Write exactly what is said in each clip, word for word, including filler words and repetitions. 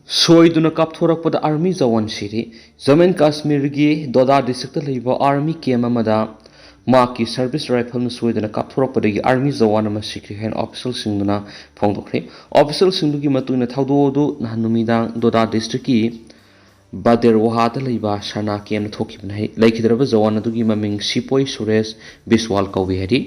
ꯁꯣꯏꯗꯨꯅ ꯀꯥꯞꯊꯣꯔꯛꯄꯗ ꯑꯥꯔꯃꯤ ꯖꯋꯥꯟ ꯁꯤꯔꯤ꯫ ꯖꯝꯃꯨ ꯑꯦꯟ ꯀꯥꯁꯃꯤꯔꯒꯤ ꯗꯣꯗꯥ ꯗꯤꯁꯇ꯭ꯔꯤꯛꯇ ꯂꯩꯕ ꯑꯥꯔꯃꯤ ꯀꯦꯝ ꯑꯃꯗ ꯃꯍꯥꯛꯀꯤ ꯁꯔꯚꯤꯁ ꯔꯥꯏꯐꯜꯅ ꯁꯣꯏꯗꯅ ꯀꯥꯞꯊꯣꯔꯛꯄꯗꯒꯤ ꯑꯥꯔꯃꯤ ꯖꯋꯥꯟ ꯑꯃ ꯁꯤꯈ꯭ꯔꯦ ꯍꯥꯏꯅ ꯑꯣꯐꯤꯁꯤꯌꯦꯜꯁꯤꯡꯗꯨꯅ ꯐꯣꯡꯗꯣꯛꯈ꯭ꯔꯦ꯫ ꯑꯣꯐꯤꯁꯤꯌꯦꯜꯁꯤꯡꯗꯨꯒꯤ ꯃꯇꯨꯡ ꯏꯟꯅ ꯊꯧꯗꯣꯛ ꯑꯗꯨ ꯅꯍꯥꯟ ꯅꯨꯃꯤꯗꯥꯡ ꯗꯣꯗꯥ ꯗꯤꯁꯇ꯭ꯔꯤꯛꯀꯤ ꯕꯥꯗꯦꯔꯋꯥꯍꯥꯗ ꯂꯩꯕ ꯁꯔꯅꯥ ꯀꯦꯝꯗ ꯊꯣꯛꯈꯤꯕꯅꯤ꯫ ꯂꯩꯈꯤꯗ꯭ꯔꯕ ꯖꯋꯥꯟ ꯑꯗꯨꯒꯤ ꯃꯃꯤꯡ ꯁꯤꯄꯣꯏ ꯁꯨꯔꯦꯁ ꯕꯤꯁꯋꯥꯜ ꯀꯧꯏ ꯍꯥꯏꯔꯤ꯫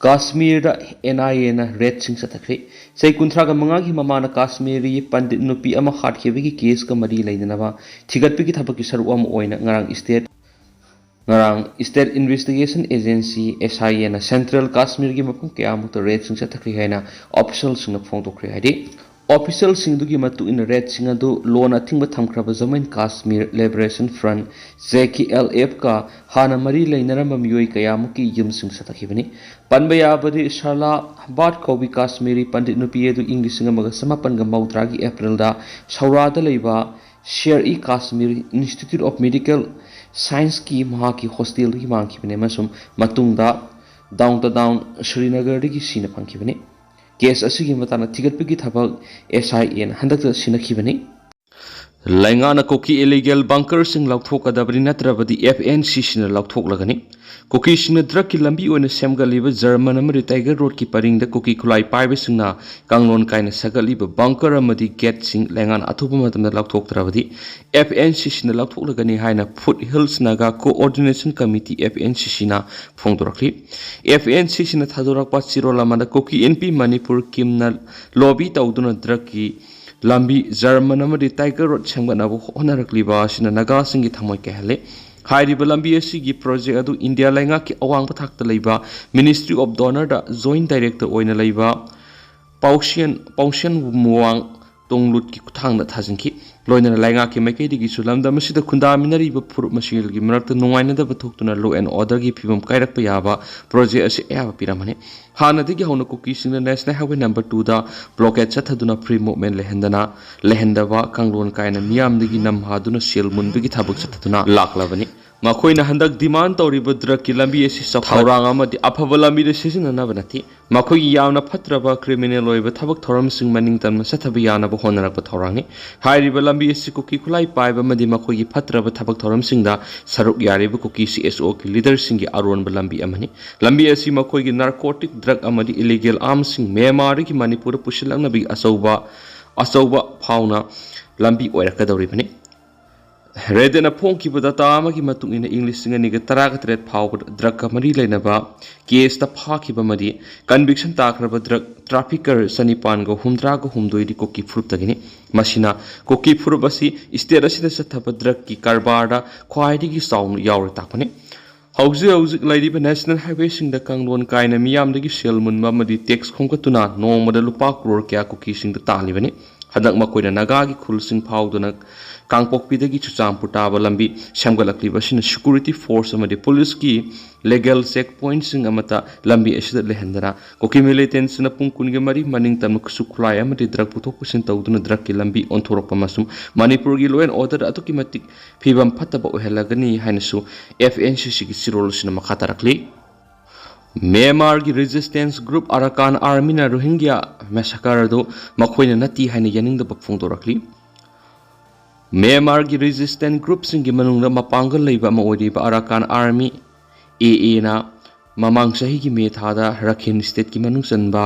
ꯀꯥꯁꯃꯤꯔꯗ ꯑꯦꯟ ꯑꯥꯏ ꯑꯦꯅ ꯔꯦꯗꯁꯤꯡ ꯆꯠꯊꯈ꯭ꯔꯦ꯫ ꯆꯍꯤ ꯀꯨꯟꯊ꯭ꯔꯥꯒ ꯃꯉꯥꯒꯤ ꯃꯃꯥꯅ ꯀꯥꯁꯃꯤꯔꯤ ꯄꯟꯗꯤꯠ ꯅꯨꯄꯤ ꯑꯃ ꯍꯥꯠꯈꯤꯕꯒꯤ ꯀꯦꯁꯀ ꯃꯔꯤ ꯂꯩꯅꯅꯕ ꯊꯤꯒꯠꯄꯒꯤ ꯊꯕꯛꯀꯤ ꯁꯔꯨꯛ ꯑꯃ ꯑꯣꯏꯅ ꯉꯔꯥꯡ ꯏꯁꯇꯦꯠ ꯉꯔꯥꯡ ꯏꯁꯇꯦꯠ ꯏꯟꯚꯦꯁꯇꯤꯒꯦꯁꯟ ꯑꯦꯖꯦꯟꯁꯤ, ꯑꯦꯁ ꯑꯥꯏ ꯑꯦꯅ ꯁꯦꯟꯇ꯭ꯔꯦꯜ ꯀꯥꯁꯃꯤꯔꯒꯤ ꯃꯐꯝ ꯀꯌꯥꯃꯨꯛꯇ ꯔꯦꯗꯁꯤꯡ ꯆꯠꯊꯈ꯭ꯔꯦ ꯍꯥꯏꯅ ꯑꯣꯐꯤꯁꯤꯌꯦꯜꯁꯤꯡꯅ ꯐꯣꯡꯗꯣꯛꯈ꯭ꯔꯦ ꯍꯥꯏꯔꯤ꯫ ꯑꯣꯐꯤꯁꯤꯌꯦꯜꯁꯤꯡꯗꯨꯒꯤ ꯃꯇꯨꯡ ꯏꯟꯅ ꯔꯦꯗꯁꯤꯡ ꯑꯗꯨ ꯂꯣꯟꯅ ꯑꯊꯤꯡꯕ ꯊꯝꯈ꯭ꯔꯕ Jammu and Kashmir liberation front, J K L ꯑꯦꯐꯀ ꯍꯥꯟꯅ ꯃꯔꯤ ꯂꯩꯅꯔꯝꯕ ꯃꯤꯑꯣꯏ ꯀꯌꯥꯃꯨꯛꯀꯤ ꯌꯨꯝꯁꯤꯡ ꯆꯠꯊꯈꯤꯕꯅꯤ꯫ ꯄꯟꯕ ꯌꯥꯕꯗꯤ, ꯁꯔꯂꯥ ꯍꯕꯥꯠ ꯀꯧꯕꯤ ꯀꯥꯁꯃꯤꯔꯤ ꯄꯟꯗꯤꯠ ꯅꯨꯄꯤ ꯑꯗꯨ ꯏꯪ ꯂꯤꯁꯤꯡ ꯑꯃꯒ ꯆꯃꯥꯄꯟꯒ ꯃꯧꯗ꯭ꯔꯥꯒꯤ ꯑꯦꯄ꯭ꯔꯤꯜꯗ ꯁꯧꯔꯥꯗ ꯂꯩꯕ ꯁꯦꯔ E Kashmir institute of medical ꯁꯥꯏꯟꯁꯀꯤ ꯃꯍꯥꯛꯀꯤ ꯍꯣꯁꯇꯦꯜꯗꯒꯤ ꯃꯥꯡꯈꯤꯕꯅꯤ ꯑꯃꯁꯨꯡ ꯃꯇꯨꯡꯗ ꯗꯥꯎꯟ ꯇꯨ ꯗꯥꯎꯟ ꯁ꯭ꯔꯤꯅꯒꯔꯗꯒꯤ ꯁꯤꯅ ꯐꯪꯈꯤꯕꯅꯤ꯫ ꯀꯦꯁ ꯑꯁꯤꯒꯤ ꯃꯇꯥꯡꯗ ꯊꯤꯒꯠꯄꯒꯤ ꯊꯕꯛ ꯑꯦꯁ ꯑꯥꯏ ꯑꯦꯅ ꯍꯟꯗꯛꯇ ꯁꯤꯟꯅꯈꯤꯕꯅꯤ꯫ ꯂꯩꯉꯥꯛꯅ ꯀꯨꯀꯤ ꯏꯂꯤꯒꯦꯜ ꯕꯪꯀꯔꯁꯤꯡ ꯂꯧꯊꯣꯛꯀꯗꯕꯅꯤ, ꯅꯠꯇ꯭ꯔꯕꯗꯤ ꯑꯦꯐ ꯑꯦꯟ ꯁꯤ ꯁꯤꯅ ꯂꯧꯊꯣꯛꯂꯒꯅꯤ꯫ ꯀꯨꯀꯤꯁꯤꯡꯅ ꯗ꯭ꯔꯒꯀꯤ ꯂꯝꯕꯤ ꯑꯣꯏꯅ ꯁꯦꯝꯒꯠꯂꯤꯕ ꯖꯔꯃꯟ ꯑꯃꯗꯤ ꯇꯥꯏꯒꯔ ꯔꯣꯗꯀꯤ ꯄꯔꯤꯡꯗ ꯀꯨꯀꯤ ꯈꯨꯠꯂꯥꯏ ꯄꯥꯏꯕꯁꯤꯡꯅ ꯀꯥꯡꯂꯣꯟ ꯀꯥꯏꯅ ꯁꯥꯒꯠꯂꯤꯕ ꯕꯪꯀꯔ ꯑꯃꯗꯤ ꯒꯦꯠꯁꯤꯡ ꯂꯩꯉꯥꯛꯅ ꯑꯊꯨꯕ ꯃꯇꯝꯗ ꯂꯧꯊꯣꯛꯇ꯭ꯔꯕꯗꯤ ꯑꯦꯐ ꯑꯦꯟ ꯁꯤ ꯁꯤꯅ ꯂꯧꯊꯣꯛꯂꯒꯅꯤ ꯍꯥꯏꯅ foot hills Naga coordination committee, F N C ꯁꯤꯅ ꯐꯣꯡꯗꯣꯔꯛꯂꯤ꯫ ꯑꯦꯐ ꯑꯦꯟ ꯁꯤ ꯁꯤꯅ ꯊꯥꯗꯣꯔꯛꯄ ꯆꯦꯔꯣꯜ ꯑꯃꯗ ꯀꯨꯀꯤ ꯏꯟꯄꯤ ꯃꯅꯤꯄꯨꯔ ꯀꯤꯝꯅ ꯂꯣꯕꯤ ꯇꯧꯗꯨꯅ ꯗ꯭ꯔꯒꯀꯤ ꯂꯝꯕꯤ ꯖꯔꯃꯟ ꯑꯃꯗꯤ ꯇꯥꯏꯒꯔ ꯔꯣꯗ ꯁꯦꯝꯒꯠꯅꯕ ꯍꯣꯠꯅꯔꯛꯂꯤꯕ ꯑꯁꯤꯅ ꯅꯥꯒꯥꯁꯤꯡꯒꯤ ꯊꯃꯣꯏ ꯀꯥꯏꯍꯜꯂꯦ꯫ ꯍꯥꯏꯔꯤꯕ ꯂꯝꯕꯤ ꯑꯁꯤꯒꯤ ꯄ꯭ꯔꯣꯖꯦꯛ ꯑꯗꯨ ꯏꯟꯗꯤꯌꯥ ꯂꯩꯉꯥꯛꯀꯤ ꯑꯋꯥꯡꯕ ꯊꯥꯛꯇ ꯂꯩꯕ ꯃꯤꯅꯤꯁꯇ꯭ꯔꯤ ꯑꯣꯐ ꯗꯣꯅꯔꯗ ꯖꯣꯏꯟꯠ ꯗꯥꯏꯔꯦꯛꯇꯔ ꯑꯣꯏꯅ ꯂꯩꯕ ꯄꯥꯎꯁꯦꯟ, ꯄꯥꯎꯁꯦꯟ ꯃꯨꯋꯥꯡ ꯇꯣꯡꯂꯨꯠꯀꯤ ꯈꯨꯠꯊꯥꯡꯗ ꯊꯥꯖꯤꯟꯈꯤ꯫ ꯂꯣꯏꯅꯅ ꯂꯩꯉꯥꯛꯀꯤ ꯃꯥꯏꯀꯩꯗꯒꯤꯁꯨ ꯂꯝꯗꯝ ꯑꯁꯤꯗ ꯈꯨꯟꯗꯥꯃꯤꯟꯅꯔꯤꯕ ꯐꯨꯔꯨꯞ ꯃꯁꯦꯜꯒꯤ ꯃꯔꯛꯇ ꯅꯨꯡꯉꯥꯏꯅꯗꯕ ꯊꯣꯛꯇꯨꯅ law and orderꯒꯤ ꯐꯤꯕꯝ ꯀꯥꯏꯔꯛꯄ ꯌꯥꯕ ꯄ꯭ꯔꯣꯖꯦꯛ ꯑꯁꯤ ꯑꯌꯥꯕ ꯄꯤꯔꯝꯕꯅꯤ꯫ ꯍꯥꯟꯅꯗꯒꯤ ꯍꯧꯅ ꯀꯨꯀꯤꯁꯤꯡꯅ National Highway number twoꯗ blockade ꯆꯠꯊꯗꯨꯅ free movement ꯂꯩꯍꯟꯗꯅ, ꯂꯩꯍꯟꯗꯕ, ꯀꯥꯡꯂꯣꯟ ꯀꯥꯏꯅ ꯃꯤꯌꯥꯝꯗꯒꯤ ꯅꯝꯍꯥꯗꯨꯅ ꯁꯦꯜ ꯃꯨꯟꯕꯒꯤ ꯊꯕꯛ ꯆꯠꯊꯗꯨꯅ ꯂꯥꯛꯂꯕꯅꯤ꯫ ꯃꯈꯣꯏꯅ ꯍꯟꯗꯛ ꯗꯤꯃꯥꯟ ꯇꯧꯔꯤꯕ ꯗ꯭ꯔꯒꯀꯤ ꯂꯝꯕꯤ ꯑꯁꯤ ꯆꯥꯎꯈꯠ ꯊꯧꯔꯥꯡ ꯑꯃꯗꯤ ꯑꯐꯕ ꯂꯝꯕꯤꯗ ꯁꯤꯖꯤꯟꯅꯅꯕ ꯅꯠꯇꯦ꯫ ꯃꯈꯣꯏꯒꯤ ꯌꯥꯝꯅ ꯐꯠꯇ꯭ꯔꯕ ꯀ꯭ꯔꯤꯃꯤꯅꯦꯜ ꯑꯣꯏꯕ ꯊꯕꯛ ꯊꯧꯔꯝꯁꯤꯡ ꯃꯅꯤꯡ ꯇꯝꯅ ꯆꯠꯊꯕ ꯌꯥꯅꯕ ꯍꯣꯠꯅꯔꯛꯄ ꯊꯧꯔꯥꯡꯅꯤ꯫ ꯍꯥꯏꯔꯤꯕ ꯂꯝꯕꯤ ꯑꯁꯤ ꯀꯨꯀꯤ ꯈꯨꯠꯂꯥꯏ ꯄꯥꯏꯕ ꯑꯃꯗꯤ ꯃꯈꯣꯏꯒꯤ ꯐꯠꯇ꯭ꯔꯕ ꯊꯕꯛ ꯊꯧꯔꯝꯁꯤꯡꯗ ꯁꯔꯨꯛ ꯌꯥꯔꯤꯕ ꯀꯨꯀꯤ ꯁꯤ ꯑꯦꯁ ꯑꯣꯒꯤ ꯂꯤꯗꯔꯁꯤꯡꯒꯤ ꯑꯔꯣꯟꯕ ꯂꯝꯕꯤ ꯑꯃꯅꯤ꯫ ꯂꯝꯕꯤ ꯑꯁꯤ ꯃꯈꯣꯏꯒꯤ ꯅꯥꯔꯀꯣꯇꯤꯛ ꯗ꯭ꯔꯒ ꯑꯃꯗꯤ ꯏꯂꯤꯒꯦꯜ ꯑꯥꯔꯝꯁꯤꯡ ꯃ꯭ꯌꯥꯟꯃꯥꯔꯗꯒꯤ ꯃꯅꯤꯄꯨꯔꯗ ꯄꯨꯁꯤꯜꯂꯛꯅꯕꯒꯤ ꯑꯆꯧꯕ ꯑꯆꯧꯕ ꯐꯥꯎꯅ ꯂꯝꯕꯤ ꯑꯣꯏꯔꯛꯀꯗꯧꯔꯤꯕꯅꯤ꯫ ꯔꯦꯗꯦꯅ ꯐꯣꯡꯈꯤꯕ ꯗꯇꯥ ꯑꯃꯒꯤ ꯃꯇꯨꯡ ꯏꯟꯅ, ꯏꯪ ꯂꯤꯁꯤꯡ ꯑꯅꯤꯒ ꯇꯔꯥꯒ ꯇꯔꯦꯠ ꯐꯥꯎꯕꯗ ꯗ꯭ꯔꯒꯀ ꯃꯔꯤ ꯂꯩꯅꯕ ꯀꯦꯁꯇ ꯐꯥꯈꯤꯕ ꯑꯃꯗꯤ ꯀꯟꯚꯤꯛꯁꯟ ꯇꯥꯈ꯭ꯔꯕ ꯗ꯭ꯔꯒ ꯇ꯭ꯔꯥꯐꯤꯀꯔ ꯆꯅꯤꯄꯥꯟꯒ ꯍꯨꯝꯗ꯭ꯔꯥꯒ ꯍꯨꯝꯗꯣꯏꯗꯤ ꯀꯨꯀꯤ ꯐꯨꯔꯨꯞꯇꯒꯤꯅꯤ꯫ ꯃꯁꯤꯅ ꯀꯨꯀꯤ ꯐꯨꯔꯨꯞ ꯑꯁꯤ ꯁ꯭ꯇꯦꯠ ꯑꯁꯤꯗ ꯆꯠꯊꯕ ꯗ꯭ꯔꯒꯀꯤ ꯀꯔꯕꯥꯔꯗ ꯈ꯭ꯋꯥꯏꯗꯒꯤ ꯆꯥꯎꯅ ꯌꯥꯎꯔꯦ ꯇꯥꯛꯄꯅꯤ꯫ ꯍꯧꯖꯤꯛ ꯍꯧꯖꯤꯛ ꯂꯩꯔꯤꯕ ꯅꯦꯁꯅꯦꯜ ꯍꯥꯏꯋꯦꯁꯤꯡꯗ ꯀꯥꯡꯂꯣꯟ ꯀꯥꯏꯅ ꯃꯤꯌꯥꯝꯗꯒꯤ ꯁꯦꯜ ꯃꯨꯟꯕ ꯑꯃꯗꯤ ꯇꯦꯛꯁ ꯈꯣꯝꯒꯠꯇꯨꯅ ꯅꯣꯡꯃꯗ ꯂꯨꯄꯥ ꯀ꯭ꯔꯣꯔ ꯀꯌꯥ ꯀꯨꯀꯤꯁꯤꯡꯗ ꯇꯥꯜꯂꯤꯕꯅꯤ꯫ ꯍꯟꯗꯛ ꯃꯈꯣꯏꯅ ꯅꯥꯒꯥꯒꯤ ꯈꯨꯜꯁꯤꯡ ꯐꯥꯎꯗꯨꯅ ꯀꯥꯡꯄꯣꯛꯄꯤꯗꯒꯤ ꯆꯨꯔꯆꯥꯟꯄꯨꯔ ꯇꯥꯕ ꯂꯝꯕꯤ ꯁꯦꯝꯒꯠꯂꯛꯂꯤꯕ ꯑꯁꯤꯅ ꯁꯦꯀ꯭ꯌꯨꯔꯤꯇꯤ ꯐꯣꯔꯁ ꯑꯃꯗꯤ ꯄꯨꯂꯤꯁꯀꯤ ꯂꯤꯒꯦꯜ ꯆꯦꯛ ꯄꯣꯏꯟꯠꯁꯤꯡ ꯑꯃꯠꯇ ꯂꯝꯕꯤ ꯑꯁꯤꯗ ꯂꯩꯍꯟꯗꯅ ꯀꯨꯀꯤ ꯃꯤꯂꯤꯇꯦꯟꯠꯁꯤꯡꯅ ꯄꯨꯡ ꯀꯨꯟꯒ ꯃꯔꯤ ꯃꯅꯤꯡ ꯇꯝꯅ ꯈꯨꯠꯁꯨ ꯈꯨꯠꯂꯥꯏ ꯑꯃꯗꯤ ꯗ꯭ꯔꯒ ꯄꯨꯊꯣꯛ ꯄꯨꯁꯤꯟ ꯇꯧꯗꯨꯅ ꯗ꯭ꯔꯒꯀꯤ ꯂꯝꯕꯤ ꯑꯣꯟꯊꯣꯔꯛꯄ ꯑꯃꯁꯨꯡ ꯃꯅꯤꯄꯨꯔꯒꯤ law and order ꯑꯗꯨꯛꯀꯤ ꯃꯇꯤꯛ ꯐꯤꯕꯝ ꯐꯠꯇꯕ ꯑꯣꯏꯍꯜꯂꯒꯅꯤ ꯍꯥꯏꯅꯁꯨ ꯑꯦꯐ ꯑꯦꯟ ꯁꯤ ꯁꯤꯒꯤ ꯆꯦꯔꯣꯜ ꯑꯁꯤꯅ ꯃꯈꯥ ꯇꯥꯔꯛꯂꯤ꯫ ꯃ꯭ꯌꯥꯟꯃꯥꯔꯒꯤ ꯔꯦꯖꯤꯁꯇꯦꯟꯁ ꯒ꯭ꯔꯨꯞ ꯑꯔꯥꯀꯥꯟ ꯑꯥꯔꯃꯤꯅ ꯔꯣꯍꯤꯡꯒ꯭ꯌꯥ ꯃꯦꯁꯥꯀꯔ ꯑꯗꯨ ꯃꯈꯣꯏꯅ ꯅꯠꯇꯦ ꯍꯥꯏꯅ ꯌꯥꯅꯤꯡꯗꯕ ꯐꯣꯡꯗꯣꯔꯛꯂꯤ꯫ ꯃ꯭ꯌꯥꯟꯃꯥꯔꯒꯤ ꯔꯦꯖꯤꯁꯇꯦꯟꯁ ꯒ꯭ꯔꯨꯞꯁꯤꯡꯒꯤ ꯃꯅꯨꯡꯗ ꯃꯄꯥꯡꯒꯜ ꯂꯩꯕ ꯑꯃ ꯑꯣꯏꯔꯤꯕ ꯑꯔꯥꯀꯥꯟ ꯑꯥꯔꯃꯤ, ꯑꯦ ꯑꯦꯅ, ꯃꯃꯥꯡ ꯆꯍꯤꯒꯤ ꯃꯦ ꯊꯥꯗ ꯔꯥꯈꯤꯟ ꯁ꯭ꯇꯦꯠꯀꯤ ꯃꯅꯨꯡ ꯆꯟꯕ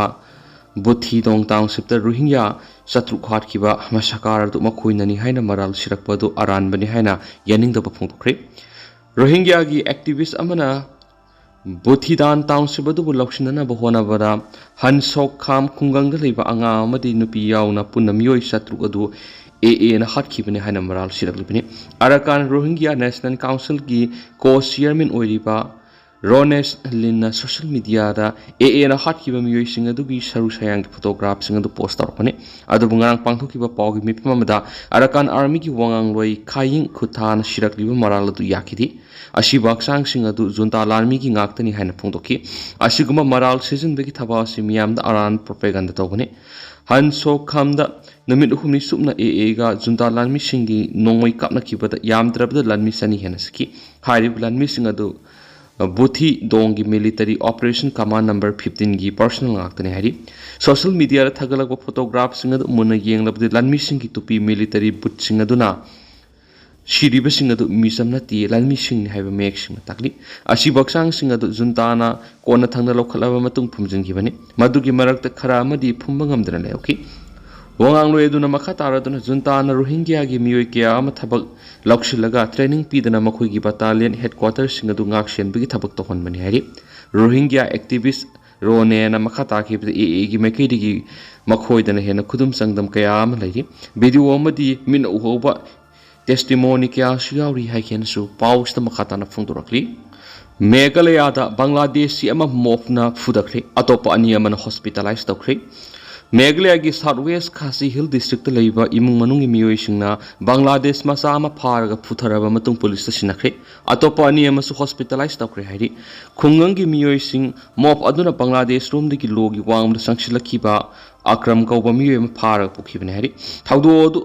ꯕꯨꯊꯤꯗꯣꯡ ꯇꯥꯎꯟꯁꯤꯞꯇ ꯔꯣꯍꯤꯡꯒ꯭ꯌꯥ ꯆꯥꯇ꯭ꯔꯨꯛ ꯍꯥꯠꯈꯤꯕ ꯃꯦꯁꯥꯀꯥꯔ ꯑꯗꯨ ꯃꯈꯣꯏꯅꯅꯤ ꯍꯥꯏꯅ ꯃꯔꯥꯜ ꯁꯤꯔꯛꯄ ꯑꯗꯨ ꯑꯔꯥꯟꯕꯅꯤ ꯍꯥꯏꯅ ꯌꯥꯅꯤꯡꯗꯕ ꯐꯣꯡꯗꯣꯛꯈ꯭ꯔꯦ꯫ ꯔꯣꯍꯤꯡꯒ꯭ꯌꯥꯒꯤ ꯑꯦꯛꯇꯤꯚꯤꯁ꯭ꯠ ꯑꯃꯅ ꯕꯨꯊꯤꯗꯥꯟ ꯇꯥꯎꯟꯁꯤꯞ ꯑꯗꯨꯕꯨ ꯂꯧꯁꯤꯟꯅꯅꯕ ꯍꯣꯠꯅꯕꯗ ꯍꯟꯁꯣꯛ ꯈꯥꯝ ꯈꯨꯡꯒꯪꯗ ꯂꯩꯕ ꯑꯉꯥꯡ ꯑꯃꯗꯤ ꯅꯨꯄꯤ ꯌꯥꯎꯅ ꯄꯨꯟꯅ ꯃꯤꯑꯣꯏ ꯆꯥꯇ꯭ꯔꯨꯛ ꯑꯗꯨ ꯑꯦ ꯑꯦꯅ ꯍꯥꯠꯈꯤꯕꯅꯤ ꯍꯥꯏꯅ ꯃꯔꯥꯜ ꯁꯤꯔꯛꯂꯤꯕꯅꯤ꯫ ꯑꯔꯥꯀꯥꯟ ꯔꯣꯍꯤꯡꯒ꯭ꯌꯥ ꯅꯦꯁꯅꯦꯜ ꯀꯥꯎꯟꯁꯤꯜꯒꯤ ꯀꯣ ꯆꯤꯌꯔꯃꯦꯟ ꯑꯣꯏꯔꯤꯕ ꯔꯣꯅꯦꯁ ꯂꯤꯟꯅ ꯁꯣꯁꯤꯌꯦꯜ ꯃꯤꯗꯤꯌꯥꯗ ꯑꯦ ꯑꯦꯅ ꯍꯥꯠꯈꯤꯕ ꯃꯤꯑꯣꯏꯁꯤꯡ ꯑꯗꯨꯒꯤ ꯁꯔꯨ ꯁꯌꯥꯡꯒꯤ ꯐꯣꯇꯣꯒ꯭ꯔꯥꯐꯁꯤꯡ ꯑꯗꯨ ꯄꯣꯁ꯭ꯠ ꯇꯧꯔꯛꯄꯅꯤ꯫ ꯑꯗꯨꯕꯨ ꯉꯔꯥꯡ ꯄꯥꯡꯊꯣꯛꯈꯤꯕ ꯄꯥꯎꯒꯤ ꯃꯤꯐꯝ ꯑꯃꯗ ꯑꯔꯥꯀꯥꯟ ꯑꯥꯔꯃꯤꯒꯤ ꯋꯥꯉꯥꯡꯂꯣꯏ ꯈꯥꯌꯤꯡ ꯈꯨꯊꯥꯅ ꯁꯤꯔꯛꯂꯤꯕ ꯃꯔꯥꯜ ꯑꯗꯨ ꯌꯥꯈꯤꯗꯦ꯫ ꯑꯁꯤꯕ ꯍꯛꯆꯥꯡꯁꯤꯡ ꯑꯗꯨ ꯖꯨꯟꯇꯥ ꯂꯥꯟꯃꯤꯒꯤ ꯉꯥꯛꯇꯅꯤ ꯍꯥꯏꯅ ꯐꯣꯡꯗꯣꯛꯈꯤ꯫ ꯑꯁꯤꯒꯨꯝꯕ ꯃꯔꯥꯜ ꯁꯤꯖꯤꯟꯕꯒꯤ ꯊꯕꯛ ꯑꯁꯤ ꯃꯤꯌꯥꯝꯗ ꯑꯔꯥꯟꯕ ꯄ꯭ꯔꯣꯄꯦꯒꯟꯗꯥ ꯇꯧꯕꯅꯤ꯫ ꯍꯟ ꯁꯣꯛ ꯈꯥꯝꯗ ꯅꯨꯃꯤꯠ ꯍꯨꯝꯅꯤ ꯆꯨꯞꯅ ꯑꯦ ꯑꯦꯒ ꯖꯨꯟꯇꯥ ꯂꯥꯟꯃꯤꯁꯤꯡꯒꯤ ꯅꯣꯡꯃꯩ ꯀꯥꯞꯅꯈꯤꯕꯗ ꯌꯥꯝꯗ꯭ꯔꯕꯗ ꯂꯥꯟꯃꯤ ꯆꯅꯤ ꯍꯦꯟꯅ ꯁꯤꯈꯤ꯫ ꯍꯥꯏꯔꯤꯕ ꯂꯥꯟꯃꯤꯁꯤꯡ ꯑꯗꯨ ꯕꯨꯊꯤ ꯗꯣꯡꯒꯤ ꯃꯤꯂꯤꯇꯔꯤ ꯑꯣꯄꯔꯦꯁꯟ ꯀꯃꯥꯟ ꯅꯝꯕꯔ ꯐꯤꯐꯇꯤꯟꯒꯤ ꯄꯔꯁꯅꯦꯜ ꯉꯥꯛꯇꯅꯤ ꯍꯥꯏꯔꯤ꯫ ꯁꯣꯁꯤꯌꯦꯜ ꯃꯤꯗꯤꯌꯥꯗ ꯊꯥꯒꯠꯂꯛꯄ ꯐꯣꯇꯣꯒ꯭ꯔꯥꯐꯁꯤꯡ ꯑꯗꯨ ꯃꯨꯟꯅ ꯌꯦꯡꯂꯕꯗꯤ ꯂꯥꯟꯃꯤꯁꯤꯡꯒꯤ ꯇꯨꯄꯤ ꯃꯤꯂꯤꯇꯔꯤ ꯕꯨꯠꯁꯤꯡ ꯑꯗꯨꯅ ꯁꯤꯔꯤꯕꯁꯤꯡ ꯑꯗꯨ ꯃꯤꯆꯝ ꯅꯠꯇꯦ, ꯂꯥꯟꯃꯤꯁꯤꯡꯅꯤ ꯍꯥꯏꯕ ꯃꯌꯦꯛ ꯁꯦꯡꯅ ꯇꯥꯛꯂꯤ꯫ ꯑꯁꯤꯕ ꯍꯛꯆꯥꯡꯁꯤꯡ ꯑꯗꯨ ꯖꯨꯟꯇꯥꯅ ꯀꯣꯟꯅ ꯊꯪꯅ ꯂꯧꯈꯠꯂꯕ ꯃꯇꯨꯡ ꯐꯨꯝꯖꯤꯟꯈꯤꯕꯅꯤ꯫ ꯃꯗꯨꯒꯤ ꯃꯔꯛꯇ ꯈꯔ ꯑꯃꯗꯤ ꯐꯨꯝꯕ ꯉꯝꯗꯅ ꯂꯩꯍꯧꯈꯤ꯫ ꯋꯥꯉꯥꯡꯂꯣꯏ ꯑꯗꯨꯅ ꯃꯈꯥ ꯇꯥꯔꯗꯨꯅ ꯖꯨꯟꯇꯥꯅ ꯔꯣꯍꯤꯡꯒ꯭ꯌꯥꯒꯤ ꯃꯤꯑꯣꯏ ꯀꯌꯥ ꯑꯃ ꯊꯕꯛ ꯂꯧꯁꯤꯜꯂꯒ ꯇ꯭ꯔꯦꯅꯤꯡ ꯄꯤꯗꯅ ꯃꯈꯣꯏꯒꯤ ꯕꯇꯥꯂꯤꯌꯟ ꯍꯦꯗꯀ꯭ꯋꯥꯇꯔꯁꯤꯡ ꯑꯗꯨ ꯉꯥꯛ ꯁꯦꯟꯕꯒꯤ ꯊꯕꯛ ꯇꯧꯍꯟꯕꯅꯤ ꯍꯥꯏꯔꯤ꯫ ꯔꯣꯍꯤꯡꯒ꯭ꯌꯥ ꯑꯦꯛꯇꯤꯚꯤꯁ ꯔꯣꯅꯦꯅ ꯃꯈꯥ ꯇꯥꯈꯤꯕꯗ ꯑꯦ ꯑꯦꯒꯤ ꯃꯥꯏꯀꯩꯗꯒꯤ ꯃꯈꯣꯏꯗꯅ ꯍꯦꯟꯅ ꯈꯨꯗꯨꯝ ꯆꯥꯡꯗꯝ ꯀꯌꯥ ꯑꯃ ꯂꯩꯔꯤ꯫ ꯚꯤꯗꯤꯑꯣ ꯑꯃꯗꯤ ꯃꯤꯠꯅ ꯎꯍꯧꯕ ꯇꯦꯁꯇꯤꯃꯣꯅꯤ ꯀꯌꯥꯁꯨ ꯌꯥꯎꯔꯤ ꯍꯥꯏꯈꯤꯅꯁꯨ ꯄꯥꯎꯁꯤꯗ ꯃꯈꯥ ꯇꯥꯅ ꯐꯣꯡꯗꯣꯔꯛꯂꯤ꯫ ꯃꯦꯘꯥꯂꯌꯥꯗ ꯕꯪꯒ꯭ꯂꯥꯗꯦꯁꯤ ꯑꯃ ꯃꯣꯞꯅ ꯐꯨꯗꯈ꯭ꯔꯦ, ꯑꯇꯣꯞꯄ ꯑꯅꯤ ꯑꯃꯅ ꯍꯣꯁꯄꯤꯇꯥꯂꯥꯏꯁ ꯇꯧꯈ꯭ꯔꯦ꯫ ꯃꯦꯘꯥꯂꯌꯥꯒꯤ ꯁꯥꯎꯠ ꯋꯦꯁ ꯈꯥꯁꯤ ꯍꯤꯜ ꯗꯤꯁꯇ꯭ꯔꯤꯛꯇ ꯂꯩꯕ ꯏꯃꯨꯡ ꯃꯅꯨꯡꯒꯤ ꯃꯤꯑꯣꯏꯁꯤꯡꯅ ꯕꯪꯒ꯭ꯂꯥꯗꯦꯁ ꯃꯆꯥ ꯑꯃ ꯐꯥꯔꯒ ꯐꯨꯊꯔꯕ ꯃꯇꯨꯡ ꯄꯨꯂꯤꯁꯇ ꯁꯤꯟꯅꯈ꯭ꯔꯦ꯫ ꯑꯇꯣꯞꯄ ꯑꯅꯤ ꯑꯃꯁꯨ ꯍꯣꯁꯄꯤꯇꯥꯂꯥꯏꯁ ꯇꯧꯈ꯭ꯔꯦ ꯍꯥꯏꯔꯤ꯫ ꯈꯨꯡꯒꯪꯒꯤ ꯃꯤꯑꯣꯏꯁꯤꯡ ꯃꯣꯞ ꯑꯗꯨꯅ ꯕꯪꯒ꯭ꯂꯥꯗꯦꯁ ꯔꯣꯝꯗꯒꯤ ꯂꯣꯒꯤ ꯋꯥꯡꯃꯗ ꯆꯪꯁꯤꯜꯂꯛꯈꯤꯕ ꯑꯀ꯭ꯔꯝ ꯀꯧꯕ ꯃꯤꯑꯣꯏ ꯑꯃ ꯐꯥꯔꯒ ꯄꯨꯈꯤꯕꯅꯤ ꯍꯥꯏꯔꯤ꯫ ꯊꯧꯗꯣꯛ ꯑꯗꯨ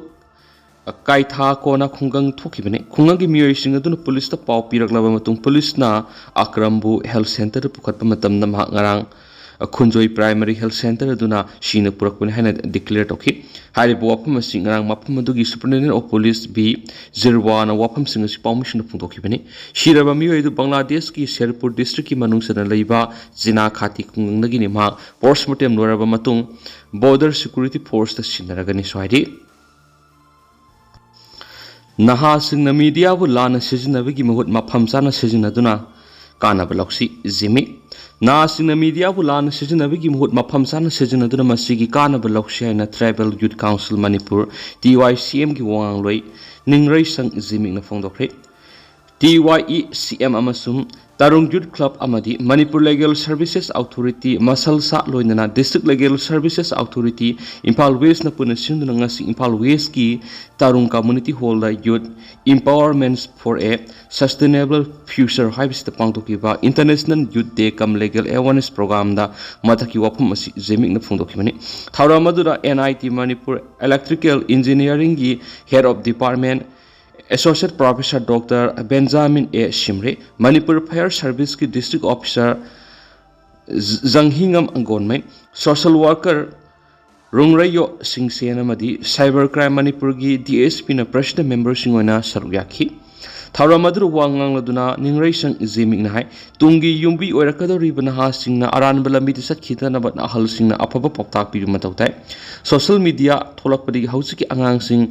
ꯀꯥꯏꯊꯥ ꯀꯣꯅ ꯈꯨꯡꯒꯪ ꯊꯣꯛꯈꯤꯕꯅꯤ꯫ ꯈꯨꯡꯒꯪꯒꯤ ꯃꯤꯑꯣꯏꯁꯤꯡ ꯑꯗꯨꯅ ꯄꯨꯂꯤꯁꯇ ꯄꯥꯎ ꯄꯤꯔꯛꯂꯕ ꯃꯇꯨꯡ ꯄꯨꯂꯤꯁꯅ ꯑꯀ꯭ꯔꯝꯕꯨ ꯍꯦꯜꯊ ꯁꯦꯟꯇꯔꯗ ꯄꯨꯈꯠꯄ ꯃꯇꯝꯗ ꯃꯍꯥꯛ ꯉꯔꯥꯡ ꯈꯨꯟꯖꯣꯏ ꯄ꯭ꯔꯥꯏꯃꯥꯔꯤ ꯍꯦꯜꯊ ꯁꯦꯟꯇꯔ ꯑꯗꯨꯅ ꯁꯤꯅ ꯄꯨꯔꯛꯄꯅꯤ ꯍꯥꯏꯅ ꯗꯤꯀ꯭ꯂꯦꯌꯔ ꯇꯧꯈꯤ꯫ ꯍꯥꯏꯔꯤꯕ ꯋꯥꯐꯝ ꯑꯁꯤ ꯉꯔꯥꯡ ꯃꯐꯝ ꯑꯗꯨꯒꯤ ꯁꯨꯄꯔꯤꯟꯇꯦꯟꯗꯦꯟ ꯑꯣꯐ ꯄꯨꯂꯤꯁ ꯕꯤ ꯖꯤꯔꯋꯥꯅ ꯋꯥꯐꯝꯁꯤꯡ ꯑꯁꯤ ꯄꯥꯎꯃꯤꯁꯤꯡꯗ ꯐꯣꯡꯗꯣꯛꯈꯤꯕꯅꯤ꯫ ꯁꯤꯔꯕ ꯃꯤꯑꯣꯏ ꯑꯗꯨ ꯕꯪꯒ꯭ꯂꯥꯗꯦꯁꯀꯤ ꯁꯦꯔꯄꯨꯔ ꯗꯤꯁꯇ꯭ꯔꯤꯛꯀꯤ ꯃꯅꯨꯡ ꯆꯟꯅ ꯂꯩꯕ ꯖꯤꯅꯥ ꯈꯥꯇꯤ ꯈꯨꯡꯒꯪꯗꯒꯤꯅꯤ꯫ ꯃꯍꯥꯛ ꯄꯣꯁꯃꯣꯔꯇꯦꯝ ꯂꯣꯏꯔꯕ ꯃꯇꯨꯡ ꯕꯣꯔꯗꯔ ꯁꯦꯀ꯭ꯌꯨꯔꯤꯇꯤ ꯐꯣꯔꯁꯇ ꯁꯤꯟꯅꯔꯒꯅꯤꯁꯨ ꯍꯥꯏꯔꯤ꯫ ꯅꯍꯥꯁꯤꯡꯅ ꯃꯤꯗꯤꯌꯥꯕꯨ ꯂꯥꯟꯅ ꯁꯤꯖꯤꯟꯅꯕꯒꯤ ꯃꯍꯨꯠ ꯃꯐꯝ ꯆꯥꯅ ꯁꯤꯖꯤꯟꯅꯗꯨꯅ ꯀꯥꯟꯅꯕ ꯂꯧꯁꯤ꯫ ꯖꯤꯃꯤꯛ꯫ ꯅꯍꯥꯁꯤꯡꯅ ꯃꯤꯗꯤꯌꯥꯕꯨ ꯂꯥꯟꯅ ꯁꯤꯖꯤꯟꯅꯕꯒꯤ ꯃꯍꯨꯠ ꯃꯐꯝ ꯆꯥꯅ ꯁꯤꯖꯤꯟꯅꯗꯨꯅ ꯃꯁꯤꯒꯤ ꯀꯥꯟꯅꯕ ꯂꯧꯁꯤ ꯍꯥꯏꯅ tribal youth council Manipur, T Y C ꯑꯦꯝꯒꯤ ꯋꯥꯉꯥꯡꯂꯣꯏ ꯅꯤꯡꯔꯩꯁꯪ ꯖꯤꯃꯤꯛꯅ ꯐꯣꯡꯗꯣꯛꯈ꯭ꯔꯦ꯫ T Y E C M ꯑꯃꯁꯨꯡ ꯇꯔꯨꯡ ꯌꯨꯠ ꯀ꯭ꯂꯕ ꯑꯃꯗꯤ ꯃꯅꯤꯄꯨꯔ ꯂꯤꯒꯦꯜ ꯁꯔꯚꯤꯁꯦꯁ ꯑꯣꯊꯣꯔꯤꯇꯤ, ꯃꯁꯜꯁꯥ, ꯂꯣꯏꯅꯅ district legal services authority, Imphal ꯋꯦꯁꯅ ꯄꯨꯟꯅ ꯁꯤꯟꯗꯨꯅ ꯉꯁꯤ ꯏꯝꯐꯥꯜ ꯋꯦꯁꯀꯤ Tarung community hall Youth Empowerment for a Sustainable Future ꯍꯥꯏꯕꯁꯤꯗ ꯄꯥꯡꯊꯣꯛꯈꯤꯕ International Youth Day cum Legal Awareness Programꯗ ꯃꯊꯛꯀꯤ ꯋꯥꯐꯝ ꯑꯁꯤ ꯖꯦꯃꯤꯛꯅ ꯐꯣꯡꯗꯣꯛꯈꯤꯕꯅꯤ꯫ ꯊꯧꯔꯝ ꯑꯗꯨꯗ N I T Manipur electrical ꯏꯟꯖꯤꯅꯤꯌꯥꯔꯤꯡꯒꯤ Head of Department, Associate Professor Doctor Benjamin A Simray, Manipur fire ꯁꯔꯚꯤꯁꯀꯤ district officer Janghingam Angonmei, social worker Rongreiyo Singsen ꯑꯃꯗꯤ ꯁꯥꯏꯕꯔ ꯀ꯭ꯔꯥꯏꯝ ꯃꯅꯤꯄꯨꯔꯒꯤ D S Pꯅ ꯄ꯭ꯔꯁꯤꯗꯦꯟ ꯃꯦꯝꯕꯔꯁꯤꯡ ꯑꯣꯏꯅ ꯁꯔꯨꯛ ꯌꯥꯈꯤ꯫ ꯊꯧꯔꯝ ꯑꯗꯨꯗ ꯋꯥ ꯉꯥꯡꯂꯗꯨꯅ ꯅꯤꯡꯔꯩꯁꯪ ꯖꯦꯃꯤꯛꯅ ꯍꯥꯏ, ꯇꯨꯡꯒꯤ ꯌꯨꯝꯕꯤ ꯑꯣꯏꯔꯛꯀꯗꯧꯔꯤꯕ ꯅꯍꯥꯁꯤꯡꯅ ꯑꯔꯥꯟꯕ ꯂꯝꯕꯤꯗ ꯆꯠꯈꯤꯗꯅꯕ ꯑꯍꯜꯁꯤꯡꯅ ꯑꯐꯕ ꯄꯥꯎꯇꯥꯛ ꯄꯤꯕ ꯃꯊꯧ ꯇꯥꯏ꯫ ꯁꯣꯁꯦꯜ ꯃꯤꯗꯤꯌꯥ ꯊꯣꯛꯂꯛꯄꯗꯒꯤ ꯍꯧꯖꯤꯛꯀꯤ ꯑꯉꯥꯡꯁꯤꯡ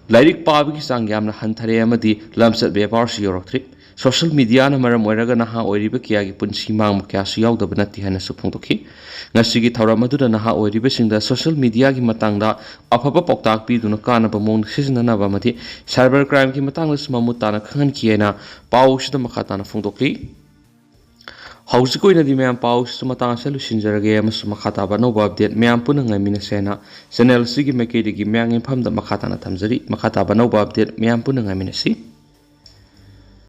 ꯂꯥꯏꯔꯤꯛ ꯄꯥꯕꯒꯤ ꯆꯥꯡ ꯌꯥꯝꯅ ꯍꯟꯊꯔꯦ ꯑꯃꯗꯤ ꯂꯝꯆꯠ ꯕꯦꯕꯥꯔꯁꯨ ꯌꯧꯔꯛꯇ꯭ꯔꯤ꯫ ꯁꯣꯁꯦꯜ ꯃꯤꯗꯤꯌꯥꯅ ꯃꯔꯝ ꯑꯣꯏꯔꯒ ꯅꯍꯥ ꯑꯣꯏꯔꯤꯕ ꯀꯌꯥꯒꯤ ꯄꯨꯟꯁꯤ ꯃꯥꯡꯕ ꯀꯌꯥꯁꯨ ꯌꯥꯎꯗꯕ ꯅꯠꯇꯦ ꯍꯥꯏꯅꯁꯨ ꯐꯣꯡꯗꯣꯛꯈꯤ꯫ ꯉꯁꯤꯒꯤ ꯊꯧꯔꯝ ꯑꯗꯨꯗ ꯅꯍꯥ ꯑꯣꯏꯔꯤꯕꯁꯤꯡꯗ ꯁꯣꯁꯦꯜ ꯃꯤꯗꯤꯌꯥꯒꯤ ꯃꯇꯥꯡꯗ ꯑꯐꯕ ꯄꯥꯎꯇꯥꯛ ꯄꯤꯗꯨꯅ ꯀꯥꯟꯅꯕ ꯃꯑꯣꯡꯗ ꯁꯤꯖꯤꯟꯅꯅꯕ ꯑꯃꯗꯤ ꯁꯥꯏꯕꯔ ꯀ꯭ꯔꯥꯏꯝꯒꯤ ꯃꯇꯥꯡꯗꯁꯨ ꯃꯃꯨꯠ ꯇꯥꯅ ꯈꯪꯍꯟꯈꯤ ꯍꯥꯏꯅ ꯄꯥꯎꯁꯤꯗ ꯃꯈꯥ ꯇꯥꯅ ꯐꯣꯡꯗꯣꯛꯂꯤ꯫ ꯍꯧꯖꯤꯛꯀꯤ ꯑꯣꯏꯅꯗꯤ ꯃꯌꯥꯝ ꯄꯥꯎꯁꯤꯁꯨ ꯃꯇꯥꯡ ꯑꯁꯤꯗ ꯂꯣꯏꯁꯤꯟꯖꯔꯒꯦ ꯑꯃꯁꯨꯡ ꯃꯈꯥ ꯇꯥꯕ ꯑꯅꯧꯕ ꯑꯞꯗꯦꯠ ꯃꯌꯥꯝ ꯄꯨꯟꯅ ꯉꯥꯏꯃꯤꯟꯅꯁꯦ ꯍꯥꯏꯅ ꯆꯦꯅꯦꯜ ꯑꯁꯤꯒꯤ ꯃꯥꯏꯀꯩꯗꯒꯤ ꯃꯌꯥꯝꯒꯤ ꯃꯐꯝꯗ ꯃꯈꯥ ꯇꯥꯅ ꯊꯝꯖꯔꯤ꯫ ꯃꯈꯥ ꯇꯥꯕ ꯑꯅꯧꯕ ꯑꯞꯗꯦꯠ ꯃꯌꯥꯝ ꯄꯨꯟꯅ ꯉꯥꯏꯃꯤꯟꯅꯁꯤ꯫